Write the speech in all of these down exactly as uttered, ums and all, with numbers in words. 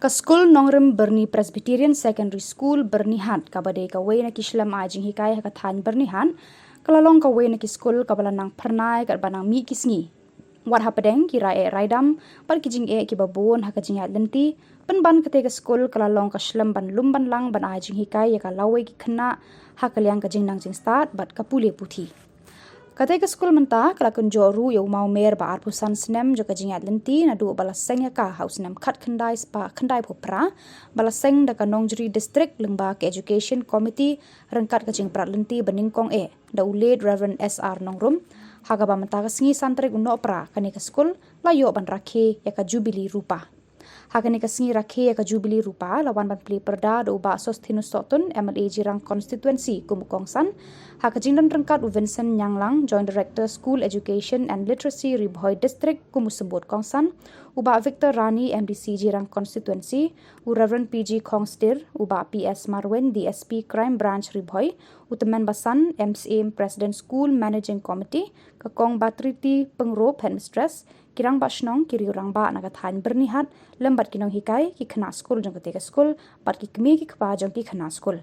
Ka skul Nongrim Byrni Presbyterian Secondary School, Byrnihat, kaba dei kawei na ki shlem ai jinghikai ha ka thaiñ Byrnihat, ka la long kawei na ki skul kaba la nang phyrnai katba nang mih ki sngi. Wat hapdeng ki rai eh rai dam bad ki jingeh kiba bun ha ka jingïaid lynti, pynban katei ka skul ka la long ka shlem ban lum ban lang ban ai jinghikai ïa ka lawei ki khynnah ha ka liang ka jingnang jingstad bad ka pule puthi. Katei ka skul mynta ka la kynjoh ruh ïa u mawmer ba arphew san snem jong ka jingïaid lynti naduh ba la seng ïa ka ha u snem khatkhyndai spah khyndaiphew phra, ba la seng da ka Nongjri District lyngba ka Education Committee ryngkat ka jingprat lynti ba nyngkong eh da u Late Reverend S R Nongrum, ha kaba mynta ka sngi san tarik u Nohprah kane ka skul la ïoh ban rakhe ïa ka Jubilee Rupa. Ha kane ka sngi rakhe ïa ka Jubilee Rupa la wan ban plie pyrda da u Bah Sosthenes Sohtun, M L A Jirang Constituency, kum u kongsan. Ha ka jingdon ryngkat u Vincent Nyanglang, Joint Director School Education and Literacy, Ri Bhoi District, kum u symbud kongsan. U Bah Victor Rani, M D C Jirang Constituency, u Reverend P G Khongsdir, u Bah P S Marwin, D S P Crime Branch, Ri Bhoi, u Tymmen Basan, M C M President School Managing Committee, ka Kong Batriti Pyngrope, Headmistress, ki rangbah shnong, ki riew rangbah na ka thaiñ Byrnihat, lem bad ki nonghikai, ki khynnah skul jong katei ka skul, bad ki kmie ki kpa jong ki khynnah skul.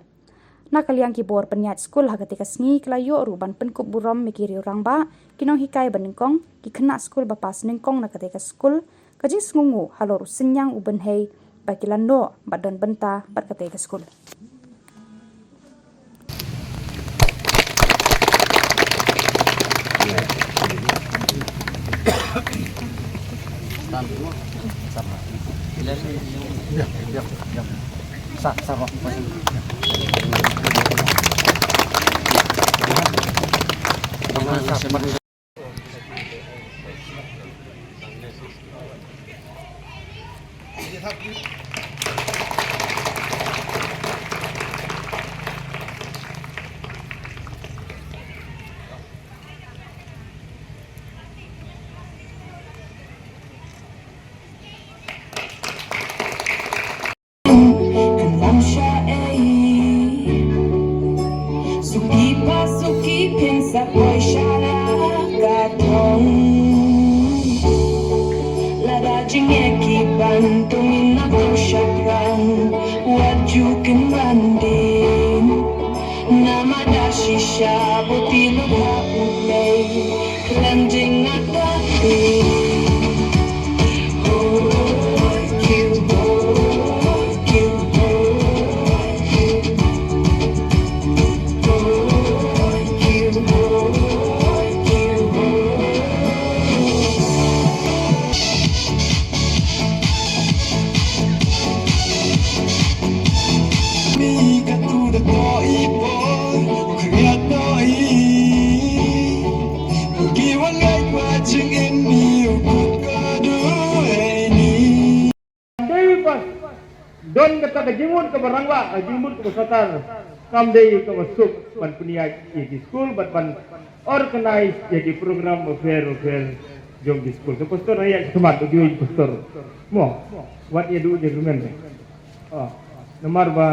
Na ka liang ki bor pynïaid skul ha katei ka sngi ki la ïoh ruh ban pynkup burom ïa ki riew rangbah, ki nonghikai ba nyngkong, ki khynnah skul ba pass nyngkong na katei ka skul, ka jingsngewnguh halor u synñiang u bynhei ba ki la noh bad don bynta bad katei ka skul. Suki pa suki phin sa poi sha la ka thong. Lada jingeh ki ban tung in na thong shaphrang, wat ju kynran din. Namar da shisha boti lubha u lei, khlem jingngata. Dei ba don kata ka jingmut kaba rangbah, ka jingmut kaba satar, kam dei kaba suk ban pynïaid ïa ki skul bad ban organize ïa ki program bapher bapher jong ki skul. Ka pastor ïa ki khmat ba ki pastor. Mo, wat ïa du ïa ki men. Ah, namar ba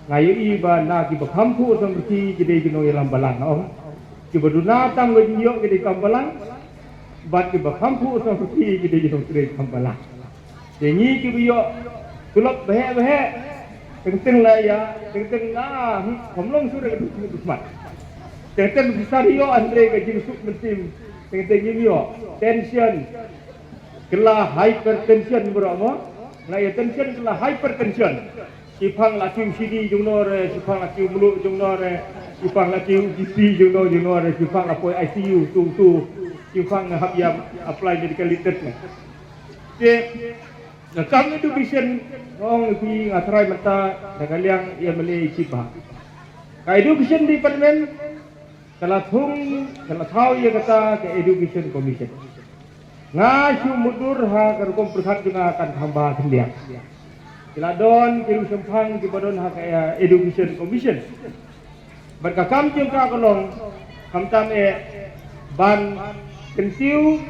nga ïohi ba na kiba kham phuh samrkhie ki dei ki nongïalam balang, ong. Kiba duna tam ka jingïoh ki dei kam balang, bad kiba kham phuh samrkhie ki dei ki nongtrei kam balang. Te ngi kiba ïoh tulop baheh baheh, teng teng la ïa, teng teng la, hmm, kham long shuh ka duk khmat. Teng teng pisa ïoh hynrei ka jingsuk mynsiem, teng teng ngim ïoh, tension. Kylla hypertension bro mo. Nga ïa tension kylla hypertension. Shiphang la kiew shini jong no re, shiphang la kiew mluh jong no re, shiphang la kiew B P jong no jong no re, shiphang la poi I C U tu tu, shiphang nga hap ïa apply medical leave ne. Te nga kam education, ong phi nga tharai mynta da ka liang ïa mane shiphang. Ka education department ka la thung, ka la thaw ïa kata ka Education Commission. Nga shu mutdur ha ka rukom pyrkhat jong nga kan kham bha khyndiat. Ki la don ki riew shemphang kiba don ha ka, eh, Education Commission. Bad ka kam jong ka ka long khamtam eh ban kyntiew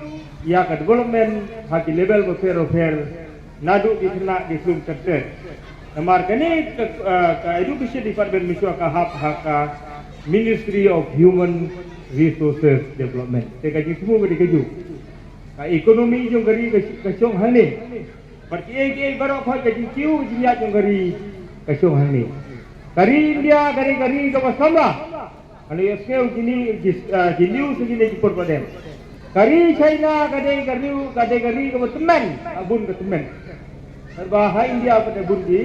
ïa ka development ha ki level bapher bapher. Naduh ki khynnah ki slum ter ter. Namar kane ka, eh, ka education department mynshuwa ka hap ha ka Ministry of Human Resources Development. Te ka jingsngew ka dei kajuh. Ka economy jong ka ri ka, ka shong hangne. Bad kiei kiei baroh khoit ka jingkiew ka jingïaid jong ka ri ka shong hangne. Ka ri India ka dei ka ri kaba samla. Ngan ïa sngew kine ki, ah, ki news kine ki por ba dei. Ka ri China ka dei ka ri, ka dei ka ri kaba tymmen, ah, bun ka tymmen. Katba ha India pat dei bun ki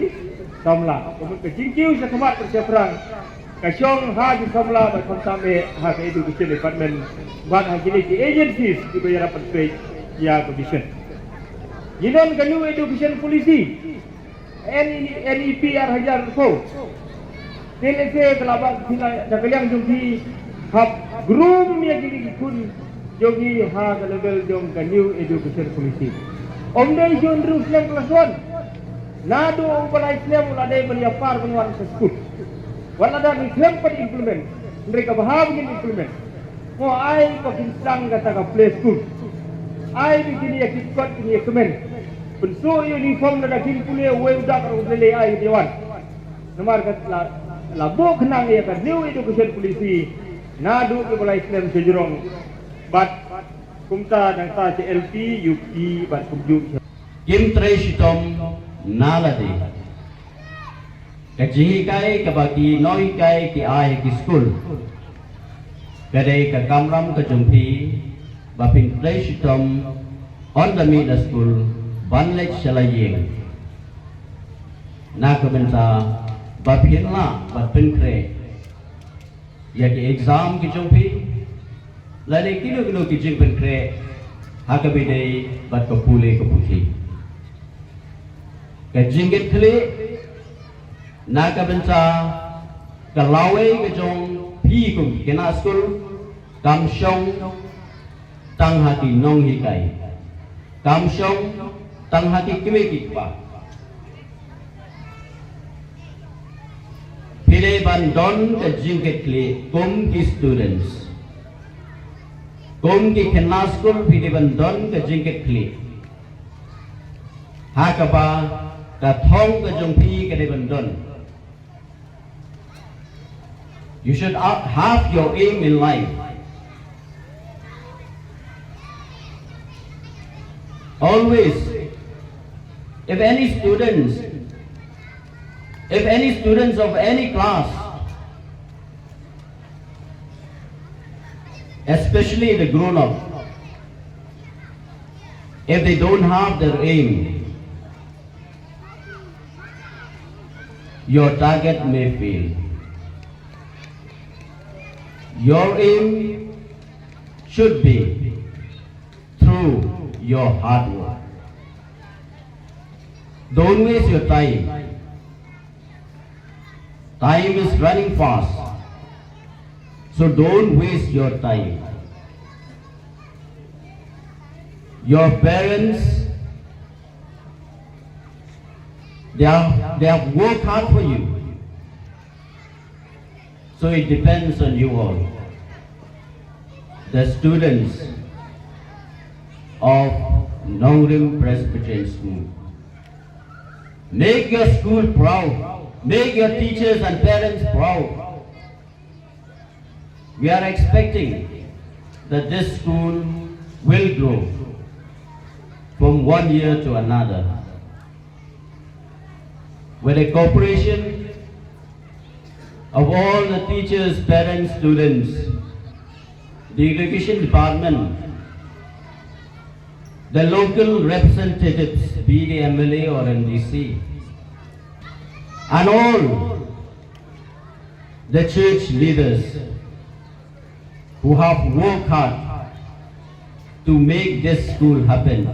samla. Ka mut ka jingkiew sha khmat bad sha phrang ka shong ha ki samla bad khamtam eh ha ka education department bad ha kine ki agencies kiba ïarap ban peit ïa ka mission. Ngi don ka new education policy. N E P ar hajar arphew. Te lehse ka la bang phi la da ka liang jong phi hap groom ïa kine ki khun jong ngi ha ka level jong ka new education policy. Ym dei shu hynriew snem class one. Naduh u ba lai snem u la dei ban ïa par ban wan sha skul. Wat la da ngi khlem pat implement. Hynrei kaba hap ngin implement. Mo ai ba kin sdang kata ka play school. Ai ba kin ïa kit kot kin ïa kmen. Pynsuh uniform lada kin pule uwei u dak ruh u lei ai ïa wan. Namar ka la, la buh khnang ïa ka new education policy. Naduh ki ba lai snem sha jrong. Bad kumta nangta sha L P, U P bad kumjuh sha. Kim trei shitom na lade. Ka jinghikai kaba ki nonghikai ki ai ha ki skul ka dei ka kamram ka jong phi ba phin trei shitom ynda mih na skul ban leit sha la ïing na ka bynta ba phin lah ban pynkhreh ïa ki exam ki jong phi lane kino kino ki jingpynkhreh ha kaba ïadei bad ka pule ka puthi. Ka jingkitkhlieh na ka bynta ka lawei ka jong phi kum ki khynnah skul kam shong tang ha ki nonghikai, kam shong tang ha ki kmie ki kpa. Phi dei ban don ka jingkitkhlieh kum ki students. Kum ki khynnah skul phi dei ban don ka jingkitkhlieh. Ha kaba ka thong ka jong phi ka dei ban don. You should ha-, have your aim in life. Always, if any students, if any students of any class, especially the grown up, if they don't have their aim, your target may fail. Your aim should be through your hard work. Don't waste your time. Time is running fast. So don't waste your time. Your parents, they are, they have worked hard for you. So it depends on you all, the students of Nongrim Presbyterian School. Make your school proud. Make your teachers and parents proud. We are expecting that this school will grow from one year to another. With the cooperation of all the teachers, parents, students, the education department, the local representatives, be it M L A or M D C, and all the church leaders who have worked hard to make this school happen.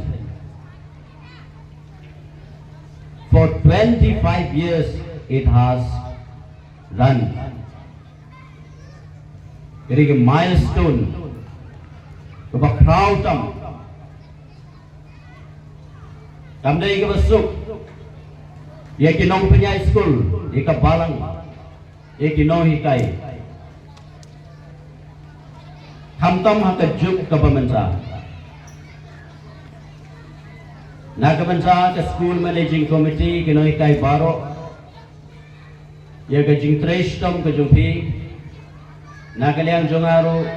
For twenty-five years it has run. Ka dei ka milestone kaba khraw tam. Kam dei kaba suk ïa ki nongpynïaid skul, ïa ka balang, ïa ki nonghikai. Khamtam ha ka juk kaba mynta. Na ka bynta ka School Managing Committee, ki nonghikai baroh, ïa ka jingtrei shitom ka jong phi. Na ka liang jong nga ruh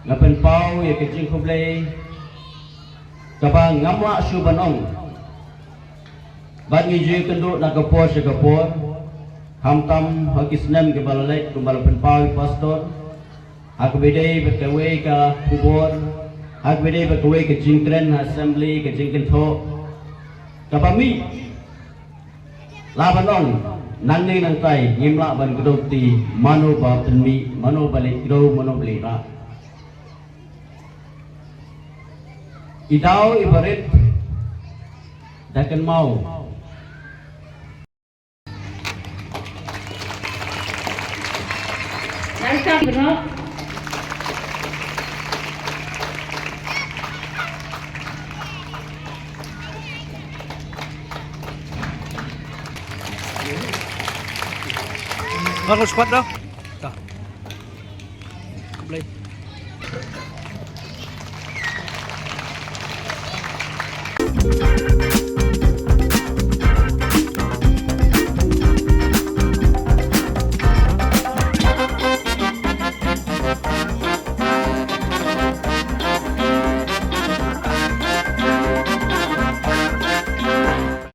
nga pynpaw ïa ka jingkhublei kaba ngam lah shuh ban ong. Bad ngi ju kynduh na ka por sha ka por, khamtam ha ki snem kiba la leit kumba la pynpaw ïa u pastor, ha kaba ïadei bad kawei ka khubor, ha kaba ïadei bad kawei ka jingkren ha assembly, ka jingkynthoh kaba mih. Lah ban ong, nangne nangtai ngim lah ban kdew kti mano ba pynmih, mano ba leit kdew, mano ba leit rah. I daw iba rit da kynmaw. Bagus, kuat dah. Dah. Khublei.